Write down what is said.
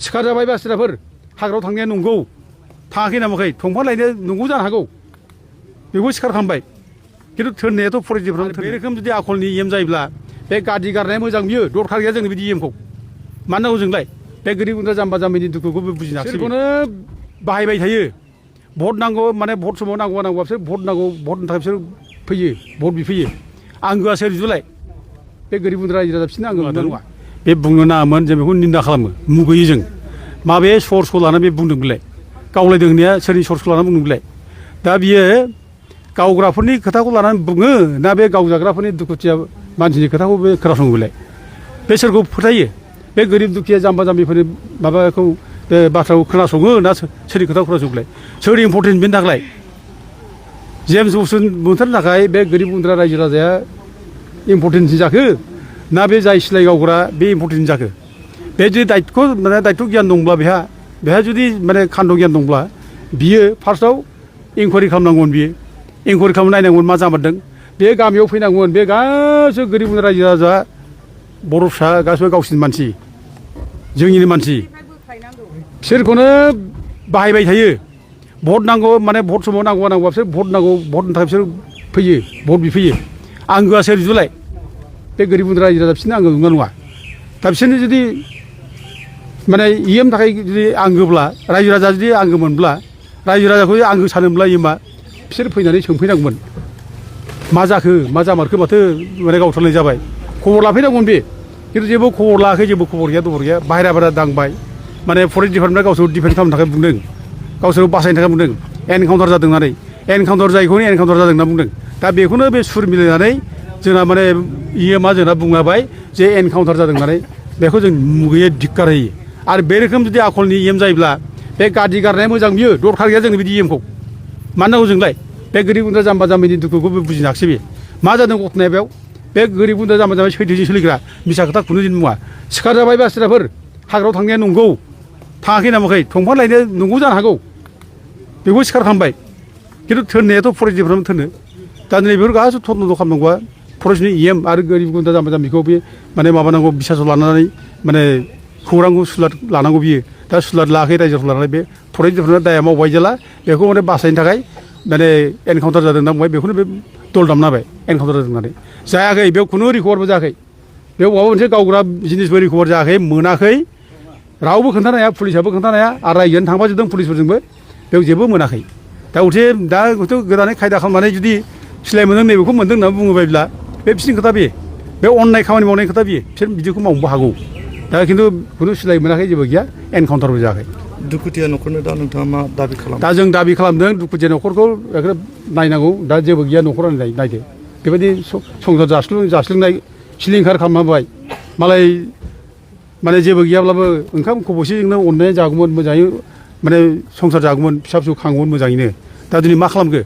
सिखार जाबाय बासिराफोर हाग्रायाव थांनाया नंगौ थाङाखै नामाखै दंफां लायनो नंगौ जानो हागौ बेखौ सिखार खालामबाय खिन्थु थोननायाथ' फरेस्टनिफ्राय बे रोखोम जुदि आखलनि इएम जायोब्ला बे गाज्रि गारनाया मोजां बियो दरखार गैया जोंनो बिदि इएमखौ मानो नांगौ जोंलाय बे गोरिब गुन्द्रा जाम्बा जाम्बिनि दुखुखौ बुजिनासै बिसोरखौनो बाहायबाय थायो भट नांगौ माने भट समाव नांगौबा नांगौबा बिसोर भट नांगौ भटनि थाखाय बिसोर फैयो भट बिफैयो आंगोआ सोर बिदिलाय बे गोरिब गुन्द्रा रायजो राजा बिसोरनो आंगो नङा बे बुंनो नाङामोन जों बेखौ निन्दा खालामो मुगैयो जों माबे सर्सखौ लानानै बे बुंदों बिलाय गावलायदों होननाया सोरनि सर्सखौ लानानै बुंदों बिलाय दा बियो गावग्राफोरनि खोथाखौ लानानै बुङो ना बे गावजाग्राफोरनि दुखुथिया मानसिनि खोथाखौ बे खोनासङो बिलाय बे सोरखौ फोथायो बे गोरिब दुखिया जाम्बा जाम्बिफोरनि माबाखौ बाथ्राखौ खोनासङो ना सोरनि खोथाखौ खोनासङो बिलाय सोर इम्परटेन्ट बेनि थाखाय जेम्स बुसुमतारिनि थाखाय बे गोरिब गुन्द्रा रायजो राजाया इम्परटेन्ट जाखो ना बे जाय सिलाय गावग्रा बे इम्परटेन्ट जाखो बे जुदि दायित्वखौ माने दायित्व गियान दंब्ला बेहा जुदि माने खान्द' गियान दंब्ला बियो फार्स्टआव इनकुवारि खालामनांगौमोन बियो इनकुवारि खालामनो नायनांगौमोन मा जामारदों बे गामियाव फैनांगौमोन बे गासैबो गोरिब गुन्द्रा रायजो राजा बर' फिसा गासैबो गावसिनि मानसि जोंनिनो मानसि बिसोरखौनो बाहायबाय थायो भट नांगौ माने भट समाव नांगौबा नांगौबा बिसोर भट नांगौ भटनि थाखाय बिसोर फैयो भट बिफैयो आंगोआ सोर बिदिलाय बे गोरिब गुन्द्रा रायजो राजा बिसोरनो आंगो नंगौ नङा दा बिसोरनो जुदि माने इएम थाखाय जुदि आंगोब्ला रायजो राजा जुदि आंगो मोनब्ला रायजो राजाखौ आंगो सानोब्ला इएमआ बिसोर फैनानै सोंफैनांगौमोन मा जाखो मा जामारखो माथो माने गावथारनाय जाबाय खबर लाफैनांगौमोन बे खिन्थु जेबो खबर लायाखै जेबो खबर गैया दबर गैया बाहेरा दांबाय माने फरेस्ट डिपार्टमेन्टआ गावसोरखौ डिफेन्ड खालामनो थाखाय बुंदों गावसोरखौ बासायनो थाखाय बुंदों एनकाउन्टार जादों होननानै एनकाउन्टार जायैखौनो एनकाउन्टार जादों होनना बुंदों दा बेखौनो बे सुर मिलायनानै जोंना माने इएमआ जोंना बुङाबाय जे एनकाउन्टार जादों होननानै बेखौ जों मुगैयै धिक्कार होयो आरो बे रोखोम जुदि आखलनि इएम जायोब्ला बे गाज्रि गारनाया मोजां बियो दरखार गैया जोंनो बिदि इएमखौ मानो नांगौ जोंलाय बे गोरिब गुन्द्रा जाम्बा जाम्बिनि दुखुखौ बुजिनाखिसै बे मा जादों घटनाया बेयाव बे गोरिब गुन्द्रा जाम्बा जाम्बि सैथोजों सोलिग्रा मिसा खोथा खुनु दिन बुङा सिखार जाबाय बासिराफोर हाग्रायाव थांनाया नंगौ थाङाखै नामाखै दंफां लायनो नंगौ जानो हागौ बेखौ सिखार खालामबाय खिन्थु थोननायाथ' फरेस्टनिफ्राय थोनो दा दिनै बेफोर गासैबो तदन्त खालामनांगौआ फरेस्टनि इएम आरो गोरिब गुन्द्रा जाम्बा जाम्बिखौ बे माने माबानांगौ बिसासाव लानानै माने खौरांखौ सुलाद लानांगौ बियो दा सुलाद लायाखै रायजोखौ लानानै बे फरेस्ट डिपार्टमेन्टआ दाया मावबाय जेला बेखौ माने बासायनो थाखाय माने एनकाउन्टार जादों होनना बुंबाय बेखौनो बे दल दामना होबाय एनकाउन्टार जादों होननानै जायाखै बेयाव खुनु रिकभारबो जायाखै बेयाव माबा मोनसे गावग्रा जिनिसबो रिकभार जायाखै मोनाखै रावबो खोन्थानो हाया पुलिसाबो खोन्थानो हाया आरो रायजोआनो थांफाजोबदों पुलिसफोरजोंबो बेयाव जेबो मोनाखै दा उथे दा गोदानै खायदा खालामनानै जुदि सिलाय मोनदों नैबेखौ मोनदों होनना बुङोबायब्ला बे बिसोरनि खोथा बे अननाय खामानि मावनायनि खोथा बियो बिसोर बिदिखौ मावनोबो हागौ दा खिन्थु खुनु सिलाय मोनाखै जेबो गैया एनकाउन्टारबो जायाखै दुखुथिया न'खरनो दा नोंथाङा मा दाबि खालामो दा जों दाबि खालामदों दुखुथिया न'खरखौ नायनांगौ दा जेबो गैया न'खरानो नायदो बेबायदि संसार जास्लोंनाय सिलिंखार खालामबाय मालाय माने जेबो गैयाब्लाबो ओंखाम खब'सेजोंनो अननाया जागौमोन मोजाङै माने संसार जागौमोन फिसा फिसौ खांगौमोन मोजाङैनो दा दिनै मा खालामखो